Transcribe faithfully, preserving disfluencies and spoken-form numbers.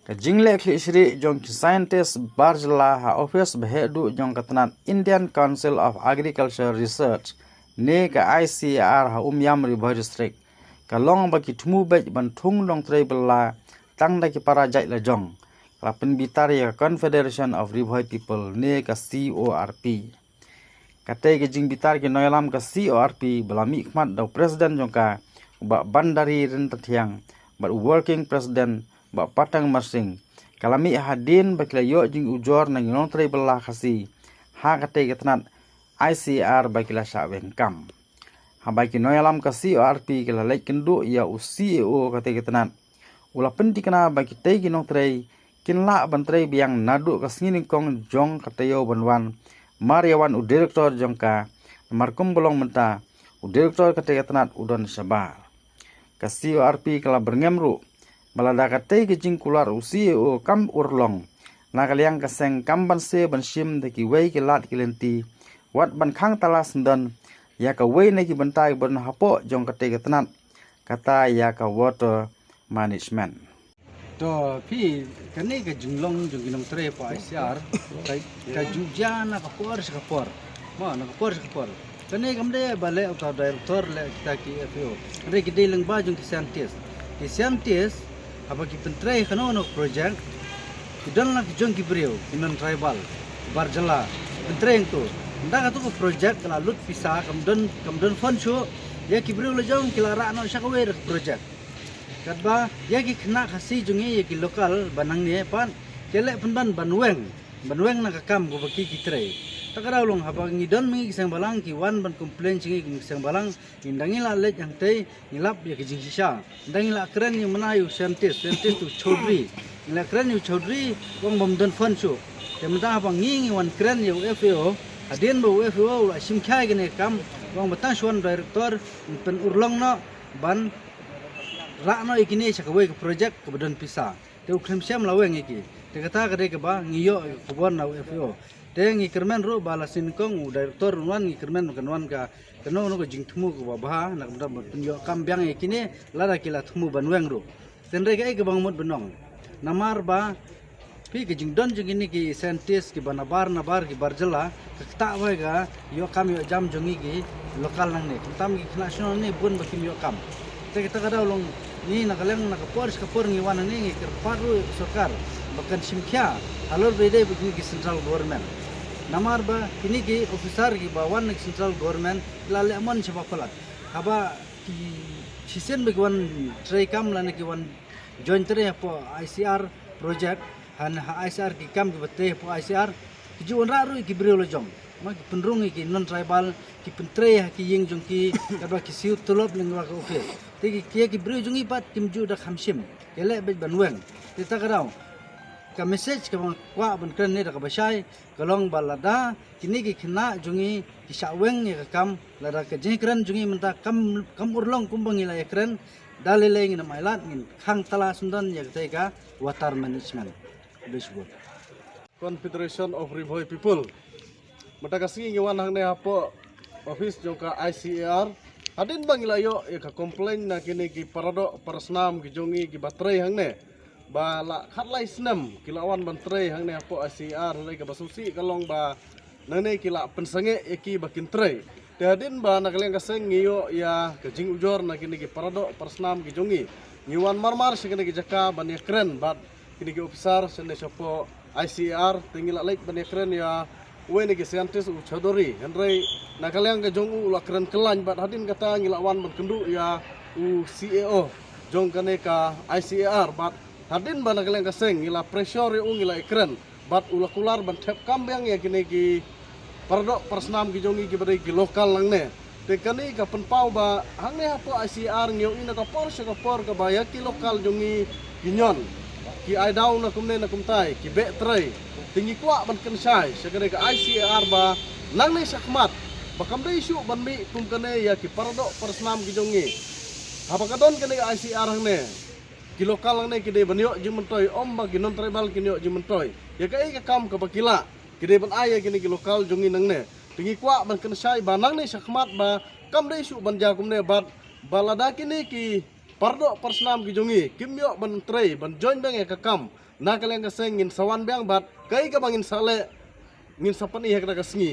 Ka jingleh khlieh shrieh jong ki scientist bar jylla ha office ba heh duh jong ka tnat Indian Council of Agriculture Research ne ka I C A R ha Umiam Ri Bhoi District ka long ba ki thmu beit ban thung nongtrei bylla tang da ki para jait la jong, ka la pynbitar ïa ka Confederation of Ri Bhoi People ne ka C O R P. Katei ka jingbitar ki nongïalam ka C O R P ba la mihkhmat da u President jong ka, u Bah Bandari Ryntathiang, bad u Working President, Bah Pateng Marsing, ka la mih hadien ba ki la ïoh jingujor na ki nongtrei bylla Khasi ha katei ka tnat I C A R ba ki la shah weng kam. Haba ki nongïalam ka C O R P ki la leit kynduh ïa u C A O katei ka tnat, u la pynthikna ba kitei ki nongtrei kin lah ban trei biang naduh ka sngi nyngkong jong ka taïew ban wan, mar ïa wan u director jong ka, namar kumba long mynta u director katei ka tnat u don shabar. Ka C O R P ka la byrngem ruh ba lada katei ka jingkular u C A O kam urlong, na ka liang ka seng kam banse ban shim da kiwei ki lad ki lynti, wat ban khang tala syndon ïa kawei na ki bynta kiba don hapoh jong katei ka tnat, kata ïa ka water management. To phi, kane ka jinglong jong ki nongtrei hapoh I C A R ka, ka ju jia na ka por sha ka por. Mo, na ka por sha ka por. Kane kam dei ba leh uta u director, leh kita ki F A O. Hynrei ki dei lyngba jong ki scientist. Ki scientist haba ki pyntrei kano kano ka project, ki don la ki jong ki briew, ki non-tribal, bar jylla, pyntrei hangto. Ynda kato ka project ka la lut pisa, kam don, kam don fund shuh, ïa ki briew la jong ki la rah noh sha kawei ka project. Katba ïa ki khynnah Khasi jong ngi, ïa ki local ba nangne pat, ki leh pynban ban weng, ban weng na ka kam kaba ki, ki trei. Ta ka daw long haba ngi don ma ngi ki seng balang, ki wan ban complain sha ngi ki seng balang, ngi, ynda ngi la leit hangtei ngi lap ïa ka jingshisha. Ynda ngi la kren ïa u, mana, ïa u scientist, scientist u Chaudhary, ngi la kren ïa u Chaudhary, u ong bym don fund shuh. Te mynta haba ngi, ngi wan kren ïa u F A O, hadien ba u F A O u la shim khia ïa kane ka kam, u ong ba tang shu wan director, pynurlong noh ban rah noh ïa kine sha kawei ka project kaba don pisa. Te u khlem shym la weng ïa ki. Te kata ka dei kaba ngi ïoh ïa ka khubor na u F A O. Te ngi kyrmen ruh ba la sien nyngkong u director un wan, ngi kyrmen ba kan wan ka, kano kano ka jingthmu kaba bha na ka bynta ban pynïoh kam biang ïa kine, lada ki la thmu ban weng ruh. Te hynrei kaei kaba nga mut ban ong, namar ba phi, ka jingdon jong kine ki scientist kiba nabar nabar, ki bar jylla, ka ktah bha ïa ka ïoh kam ïoh jam jong ngi ki local nangne. Khamtam ki khynnah shnong nangne bun ba kim ïoh kam. Te kata ka daw long ngi na ka liang, na ka por sha ka por ngi wan hangne, ngi kyrpad ruh ïa ka sorkar ba kan shim khia halor ba ïadei bad kine ki central government. Namar ba kine ki officer kiba wan na ki central government ki la leh mon shaba palat. Haba ki shisien ba ki wan trei kam lane ki wan join trei hapoh I C R project, ha, ha I C R ki kam kiba trei hapoh I C R, ki ju wanrah ruh ïa ki briew la jong. Ma, ki pynrung ïa ki non-tribal, ki pyntrei ha ki ïing jong ki, katba ki siew tulop lyngba ka office. Te ki, ki, ki briew jong ngi pat kim ju da kham shim, ki leh beit ban weng. Te ta ka daw, ka message kaba nga kwah ban kren ne da kaba shai, ka long ba lada kine ki khynnah jong ngi ki shah weng ïa ka kam, lada ka jingkren jong ngi mynta kam, kam urlong kumba ngi la ïakren, da lei lei ngin ym ailad, ngin khang tala syndon ïa katei ka water management. Khublei shibun. Confederation of Ri Bhoi People. Mynta ka sngi ngi wan hangne hapoh office jong ka I C A R. Hadien ba ngi la ïoh ïa ka complaint na kine ki paradoh parasnam ki jong ngi kiba trei hangne, ba la khatlai snem ki la wan ban trei hangne hapoh I C A R, hynrei kaba sngewsih ka long ba nangne ki la pynsangeh ïa ki ba kin trei. Te hadien ba na ka liang ka seng ngi ïoh ïa ka jingujor na kine ki paradoh parasnam ki jong ngi, ngi wan marmar sha kine ki jaka ban ïakren bad kine ki officer shane shapoh I C A R, te ngi la leit ban ïakren ïa uwei na ki scientist u Chaudhary. Hynrei na ka liang ka jong u, u la kren kyllain bad hadien kata ngi la wan ban kynduh ïa u C A O jong kane ka I C A R bad hadien ba na ka liang ka seng ngi la pressure ïa u, ngi la ïakren bad u la kular ban thep kam biang ïa kine ki paradoh parasnam ki jong ngi kiba dei ki local nangne. Te kane ka pynpaw ba hangne hapoh I C A R ngi ïohi na ka por sha ka por kaba ïa ki local jong ngi ki ñion, ki ai daw na kumne na kumtai, ki beh trei. Te ngi kwah ban kynshai sha kane ka I C A R ba nangne shakhmat ba kam dei shuh ban mih kum kane ïa ki paradoh parasnam ki jong ngi. Haba ka don kane ka I C A R hangne, ki local nangne ki dei ban ïoh jingmyntoi, ym ba ki non-tribal kin ïoh jingmyntoi. Ïa kaei ka kam kaba ki lah, ki dei ban ai ïa kine ki local jong ngi nangne. Te ngi kwah ban kynshai ba nangne shakhmat ba kam dei shuh ban jia kumne bad ba lada kine ki paradoh parasnam ki jong ngi kim ïoh ban trei, ban join biang ïa ka kam, Na ka liang ka seng ngin sa wan biang bad kaei kaba ngin sa leh, ngin sa pyni ha kata ka sngi.